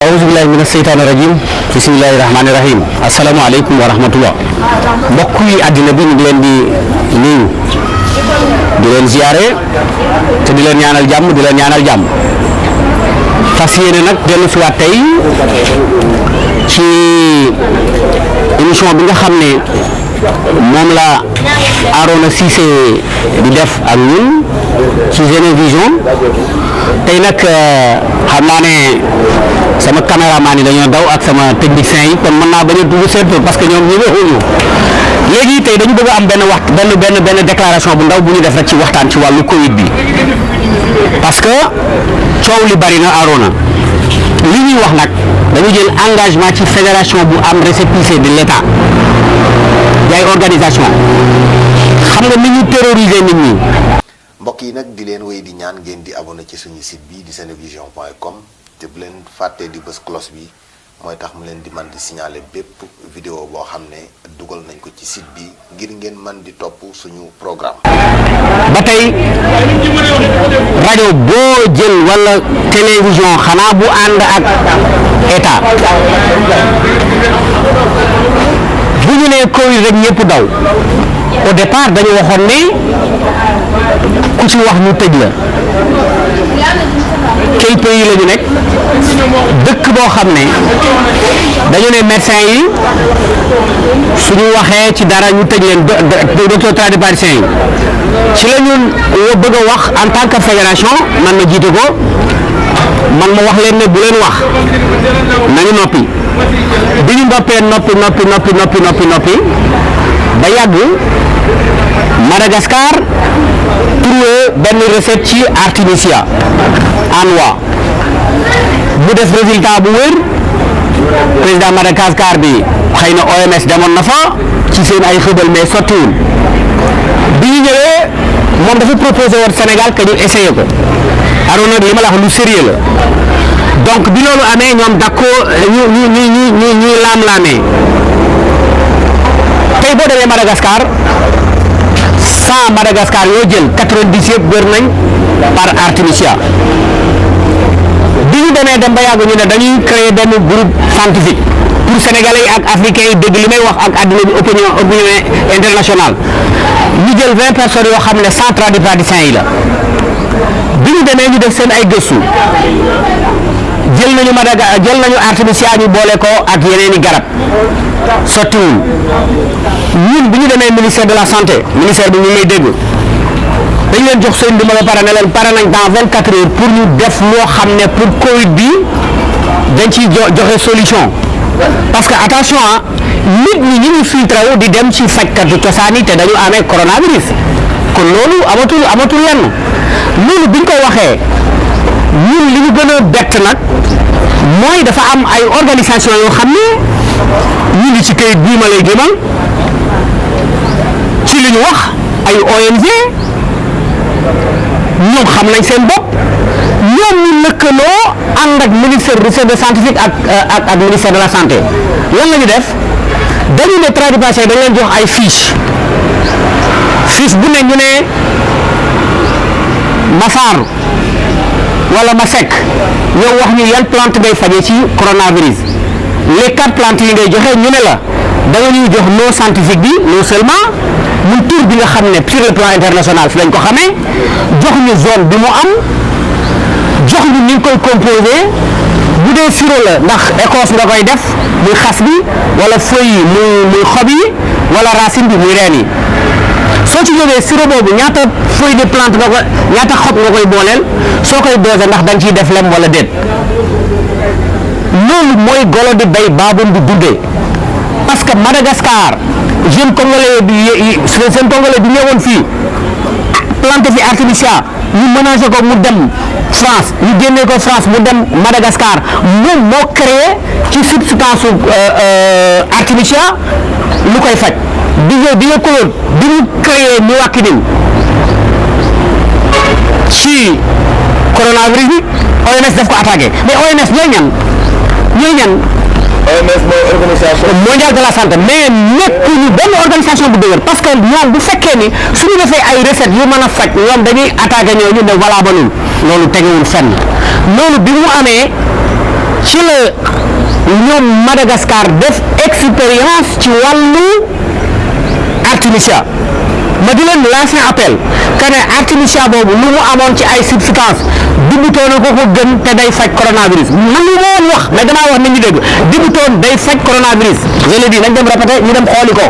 Auzubillahi mina seytaani rajim bismillahi rahmaani rahim asalaamaaleykum wa rahmatullah mbokk yi àddina bi ñu ngi leen di nuyu di leen ziare te di leen ñaanal jàmm fas yéene nag dellu si waat tey ci émission bi nga xam ne moom la Arona Cissé di def ak ñun ci Genevision tey nag xam naa ne sama caméraman yi dañoo daw ak sama technicien yi kon mën naa bañ a dugg seen tur parce que ñoom ñu ngi léegi tey dañu bëgg a am benn déclaration bu ndaw bu ñu def rek ci waxtaan ci wàllu Covid bi parce que coow li bari na Arona li ñuy wax nag dañu jël engagement ci fédération bu am récépissé de l'État yaay organisation xam nga ni ñu terroriser nit ñi. mbokk yi nag di leen wéy di ñaan ngeen di abonné ci suñu site bi di senevision.com te bu leen fàttee di bës cloche bi mooy tax mu leen di man di signaler bépp vidéo boo xam ne dugal nañ ko ci site bi ngir ngeen man di topp suñu programme. ba tey rajo boo jël wala télévision xanaa bu ànd ak état bu ñu nee Covid rek ñëpp daw au départ dañu waxoon ne ku ci wax ñu tëj la quel pays la ñu nekk dëkk boo xam ne dañu ne médecin yi suñu waxee ci dara ñu tëj leen docteur tradipraticien yi ci la ñu bëgg a wax en tant que fédération man ma jiite ko man ma wax leen ne bu leen wax nañu noppi bi ñu noppee noppi ba yàgg Madagascar trouvé benn recette ci Artemisia ANWA bu def résultat bu wér président Madagascar bi xëy na OMS demoon na fa ci seen ay xëbal mais sottiwul bi ñu ñëwee moom dafa proposé woon Sénégal que ñu essayé ko Arona li ma la wax lu sérieux la donc bi loolu amee ñoom d'accord ñu laam-laamee tey boo demee Madagascar 100 Madagascar yoo jël 90 yëpp wér nañ par Artemisia bi ñu dem ba yàgg ñu ne dañuy créer benn groupe scientifique pour sénégalais yi ak africains yi dégg li may wax ak àddina bi opinion internationale ñu jël 20 personnes yoo xam ne 100 tradipraticiens yi la bi ñu demee ñu def seen ay gëstu jël nañu Artemisia ñu boole ko ak yeneen i garab sottiwul ñun bi ñu demee ministère de la santé ministère bi ñu lay dégg dañu leen jox seen dimbal ba pare ne leen pare nañ dans 24 heures pour ñu def loo xam ne pour Covid bi dañ ciy joxe solution parce que attention nit ñi ñu ngi filtré wu di dem ci fajkatu cosaan yi te dañu amee coronavirus kon loolu amatul lenn loolu biñ ko waxee ñun li ñu gën a bett nag mooy dafa am ay organisation yoo xam ne ñu ngi ci kayit bii ma lay gëmal ci li ñu wax ay ONG ñoom xam nañ seen bopp ñoom ñu lëkkaloo ànd ak ministère recherche scientifique ak ministère de la santé lan la ñu def dañu ne tradipraticiens dañ leen jox ay fiche bu ne ñu ne Massar wala Masek yow wax ñu yan plante ngay fajee ci coronavirus les 4 plantes yi ngay joxe ñu ne la da nga ñuy jox nom scientifique bi non seulement muy tur bi nga xam ne sur le plan international fi lañ ko xamee jox ñu zone bi mu am jox ñu ni ñu koy composé bu dee sirop la ndax écorce nga koy def muy xas bi wala feuille yi muy xob yi wala racine bi muy reen yi soo ci jógee sirop boobu ñaata feuille de plante nga ko ñaata xob nga koy booleel soo koy dosé ndax da nga ciy def lem wala déet loolu mooy golo di bay baabum di dundee parce que Madagascar jeune congolais bi ñëwoon fii planté fi Artemisia ñu menacé ko mu dem France ñu génnee ko France mu dem Madagascar moom moo créé ci substance Artemisia lu koy faj di nga couleur bi ñu créé mu wàkkinin ci coronavirus bi OMS daf ko attaqué mais OMS ñooy ñan OMS mooy organisation mondiale de la santé mais nekkuñu benn organisation bu dëgër parce que ñoom bu fekkee ni suñu defee ay recettes yu mën a faj ñoom dañuy attaqué ñooñu ne voilà ba loolu tegewul fenn loolu bi mu amee ci la ñoom Madagascar def expérience ci wàllu artemisia ma di leen lancer appel que ne artemisia boobu lu mu amoon ci ay substance dibutoon na ko gën te day faj coronavirus man li ma woon wax mais damaa wax nit ñi dégg dibutoon day faj coronavirus je le dis nañ dem répété ñu dem xooli ko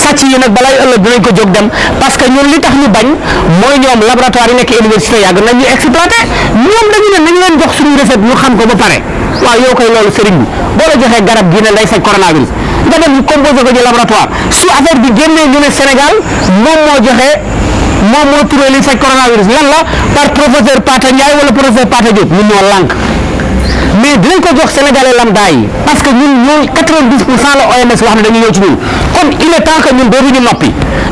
sàcc yi nag balay ëllëg dinañ ko jóg dem parce que ñun li tax ñu bañ mooy ñoom laboratoire yi nekk université yàgg nañ ñu exploité ñoom dañu ne nañ leen jox suñu recette ñu xam ko ba pare waaw yow koy loolu sëriñ bi boo la joxee garab gi ne day faj coronavirus nga dem ñu composé ko ci laboratoire su affaire bi génnee ñu ne Sénégal moom moo joxe moom moo turee li faj coronavirus lan la par professeur Pata Ndiaye wala professeur Pata Diop ñun ñoo lànk mais dinañ ko jox sénégalais lambda yi parce que ñun ñooy 90% la OMS wax ne dañu ñëw ci ñun kon il est temps que ñun dootuñu noppi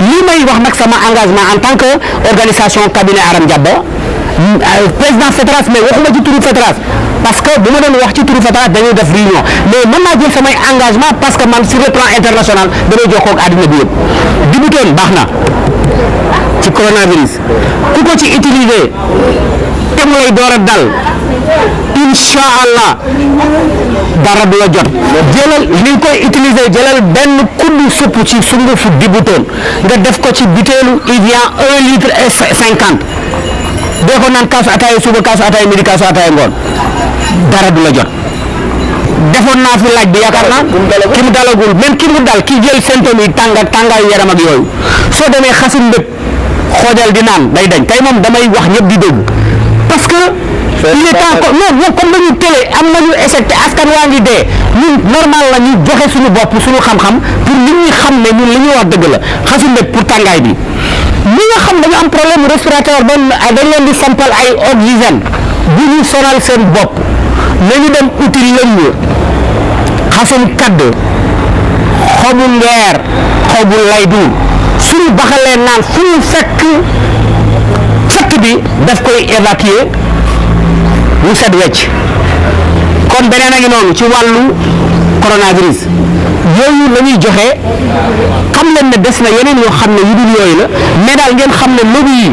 lii may wax nag sama engagement en tant que organisation cabinet Aram Diaba président FETRAS mais waxuma ci turu FETRAS parce que bu ma doon wax ci turu FETRAS dañuy def réunion mais mën naa jël samay engagement parce que man sur le plan international damay jokkoo ak àddina bi yëpp dibutoon baax na ci coronavirus ku ko ci utiliser te mu lay door a dal incha allah dara du la jot jëlal li nga koy utiliser jëlal benn kuddu supp ci sungufu dibutoon nga def ko ci butéelu Evian 1 litre et 50 doo ko naan kaasu ataaya suba kaasu ataaya midi kaasu ataaya ngoon dara du la jot defoon naa fi laaj bi yaakaar naa ki mu dalagul même ki mu dal ki jël symptômes yi tàngaayu yaram ak yooyu soo demee xasin mbëpp xoojal di naan day dañ tey moom damay wax ñëpp di dégg parce que il est temps non ñoom comme dañu télé am nañu échec te askan waa ngi dee ñun normal la ñu joxe suñu bopp suñu xam-xam pour nit ñi xam ne ñun li ñuy wax dëgg la xasin mbëpp pour tàngaay bi ñi nga xam dañu am problème respiratoire ba dañ leen di sampal ay oxygène bu ñu sonal seen bopp nañu dem uti lëmm xasum kadd xobu ngeer xobu laydu suñu baxalee naan fu ñu fekk fett bi daf koy évacuer mu set wecc kon beneen a ngi noonu ci wàllu coronavirus yooyu la ñuy joxe xam leen ne des na yeneen yoo xam ne yu dul yooyu la mais daal ngeen xam ne lobby yi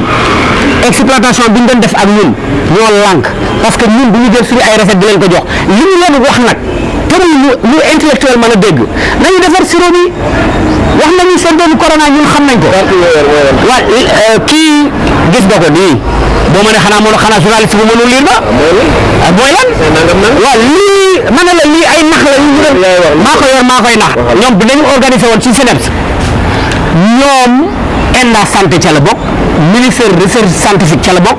exploitation bi ñu doon def ak ñun ñoo lànk parce que ñun bu ñu jël suñu ay recette di leen ko jox li ñu leen wax nag te lu intellectuel mën a dégg nañu defar sirop bi wax nañu seen doomu corona ñun xam nañ ko. waaw kii gis nga ko nii boo ma ne xanaa journaliste bu mënul lire ba. mooy lan. waaw lii ma ne la lii ay nax la yu ñu maa ko yor maa koy nax ñoom dañu organisé woon ci SNEIPS ñoom ENDA santé ca la bokk ministère recherche scientifique ca la bokk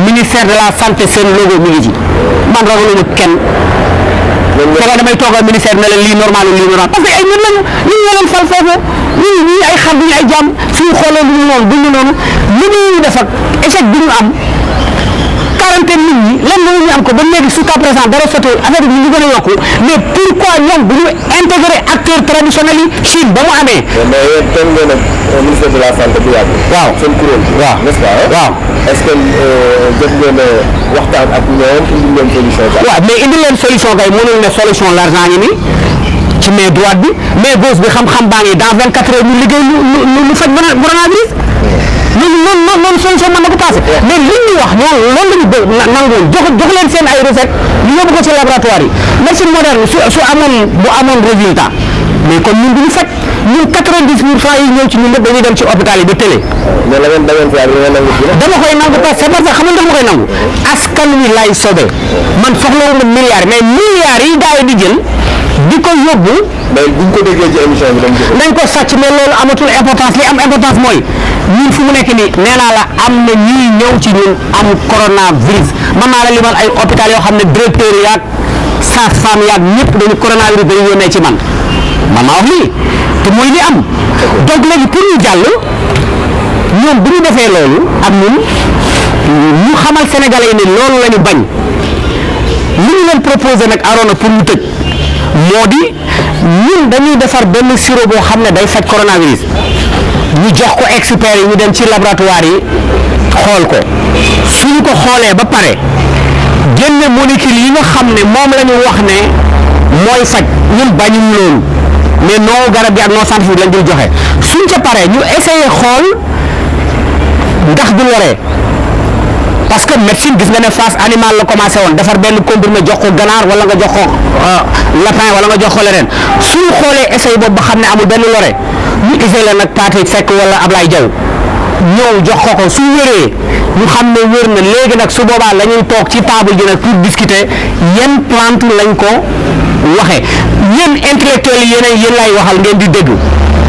ministère de la santé seen logo mi ngi ci man ragaluma kenn. te damay toogal ministère ne leen lii normal parce que ay ñun lañu ñun ñoo leen fal foofu ñii ay xar duñu ay jàmm suñu xoolee duñu noonu li ñuy def ak échec bi ñu am quarantaine nit ñi lan la ñu am ko ba léegi jusqu'à présent dara sotti affaire bi ñu ngi gën a yokku mais pourquoi ñoom bu ñu intégré acteurs traditionnels yi Chine ba mu amee. mais yéen toog ngeen ak ministère de la santé bu yàgg. waaw seen kuréel. waaw n'est-ce pas. waaw est-ce que jot ngeen waxtaan ak ñoom indi leen solution. waaw mais indi leen solution kay mënul ne solution l'argent ngi nii ci main droite bi mais gauche bi xam-xam baa ngi dans 24 heures ñu liggéey lu faj coronavirus. noonu solution mën na ko passé mais li ñu wax ñoom loolu la ñu bëgg nangoon jox leen seen ay recette ñu yóbbu ko ci laboratoire yi médecine moderne su amoon résultat mais comme ñun du ñu faj ñun 90% yi ñëw ci ñun lépp dañuy dem ci hôpital yi ba télé. mais la ngeen nangu dama koy nangu parce que c'est parce que xam nga dama koy nangu askan wi lay sobe man soxlawuma milliards mais milliards yi gars yi di jël di ko yóbbu. mais bu ñu ko déggee ci émission bi dañ ko sàcc mais loolu amatul importance li am importance mooy ñun fu mu nekk nii nee naa la am na ñuy ñëw ci ñun am coronavirus mën naa la limal ay hôpital yoo xam ne directeur yaag sage-femme yaag ñëpp dañu coronavirus dañu yónnee ci man maa wax lii te mooy li am donc léegi pour ñu jàll ñoom bu ñu defee loolu ak ñun ñu xamal sénégalais yi ne loolu la ñu bañ li ñu leen proposé nag Arona pour ñu tëj moo di ñun dañuy defar benn sirop boo xam ne day faj coronavirus ñu jox ko experts yi ñu dem ci laboratoire yi xool ko suñu ko xoolee ba pare génne molécule yi nga xam ne moom la ñu wax ne mooy faj ñun bañuñ loolu mais noo garab gi ak noo scientifique lañ dul joxe suñ ca paree ñu essayé xool ndax du loree parce que médecine gis nga ne phase animale la commencé woon defar benn comprimé jox ko ganaar wala nga jox ko lapin wala nga jox ko leneen suñu xoolee essai boobu ba xam ne amul benn lore ñu isolé nag Patrick Seck wala Ablaye Diaw ñëw jox ko su wéree ñu xam ne wér na léegi nag su boobaa la ñuy toog ci table ji nag pour discuter yan plante lañ ko waxee yéen intellectuels yi yéen lay waxal ngeen di dégg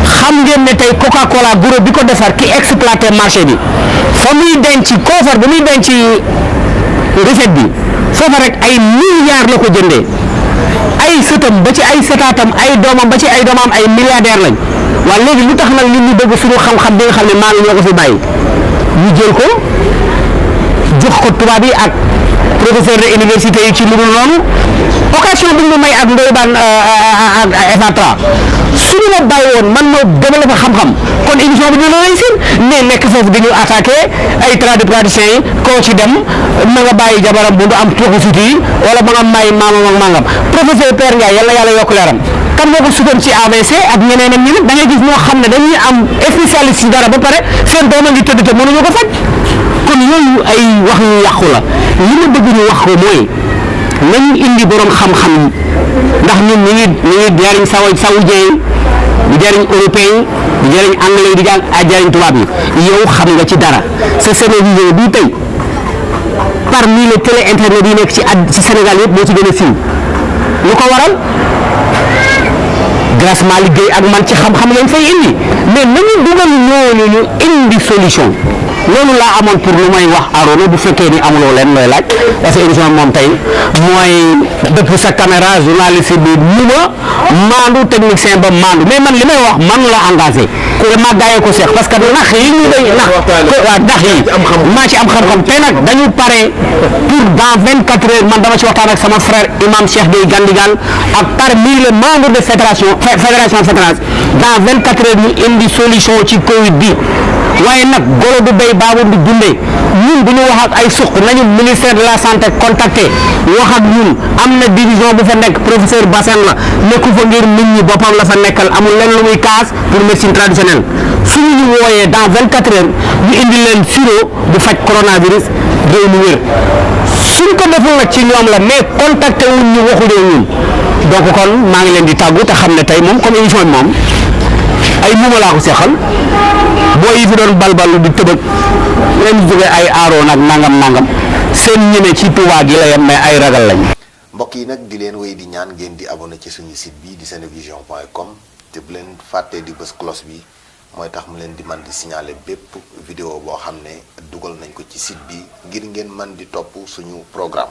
xam ngeen ne tey Coca-Cola groupe bi ko defar ki exploité marché bi fa muy denc koofar ba muy denc recette bi foofa rek ay milliards la ko jëndee ay sëtam ba ci ay sëtaatam ay doomam ba ci ay doomam ay milliardaires lañ waaye léegi lu tax nag nit ñi bëgg suñu xam-xam bi nga xam ne maa ngi ñoo ko fi bàyyi ñu jël ko jox ko tubaab yi ak professeur de université yi ci lu dul noonu occasion bi ñu may ak Ndoye Bane ak FA3 suñu ma bàyyi woon man ma développé xam-xam kon émission bi dina réussir mais nekk foofu di ñu attaqué ay tradipraticiens yi koo ci dem ma nga bàyyi jabaram bu du am toxicité yi wala ma nga may maamam ak mangam professeur Père Ndiaye yàlla yokk leeram kan moo ko sutoon ci AVC ak ñeneen ak ñeneen da ngay gis ñoo xam ne dañuy am spécialiste ci dara ba pare seen doom a ngi tëdd te mënuñu ko faj kon yooyu ay wax yu yàqu la li ma bëgg ñu wax ko mooy nañu indi borom xam-xam yi ndax ñun ñu ngi jariñ saoudien yi di jariñ européen yi di jariñ anglais yi di jariñ tubaab yi yow xam nga ci dara sa télévision bii tey parmi les télé internet yi nekk ci Sénégal yëpp moo ci gën a siiw lu ko waral grâce maa liggéey ak man ci xam-xam lañ fay indi mais nañu dugal ñooñu ñu indi solution loolu laa amoon pour lu may wax Arona bu fekkee ni amuloo leen looy laaj parce que émission moom tey mooy dëpp sa caméra journaliste bi muma maandu technicien ba maandu mais man li may wax man la engagé te ma gaayee ko seex parce que nax yi ñu day nax waaw nax yi maa ci am xam-xam te nag dañu pare pour dans 24 heures man dama ci waxtaan ak sama frère imam Cheikh Gueye Gandigal ak parmi les membres de fédération dans 24 heures ñu indi solution ci Covid bi waaye nag golo du béy baabu du dundee ñun bu ñu wax ak ay suq nañu ministère de la santé contacté wax ak ñun am na division bu fa nekk professeur Bassène la nekku fa ngir nit ñi boppam la fa nekkal amul lenn lu muy kaas pour médecine traditionnelle suñu ñu wooyee dans 24 heures ñu indi leen sirop bu faj coronavirus réew mu wér suñ ko deful nag ci ñoom la mais contacté wuñ ñu waxulee ñun donc kon maa ngi leen di tàggu te xam ne tey moom comme émission bi moom ay muuma laa ko seexal boo yi fi doon balbalu di tëbëg leen jóge ay aaroon ak nangam seen ñeme ci Touba gi la yem mais ay ragal lañ. mbokk yi nag di leen wéy di ñaan ngeen di abonné ci suñu site bi di senevision.com te bu leen fàttee di bës cloche bi mooy tax mu leen di man di signaler bépp vidéo boo xam ne dugal nañ ko ci site bi ngir ngeen man di topp suñu programme.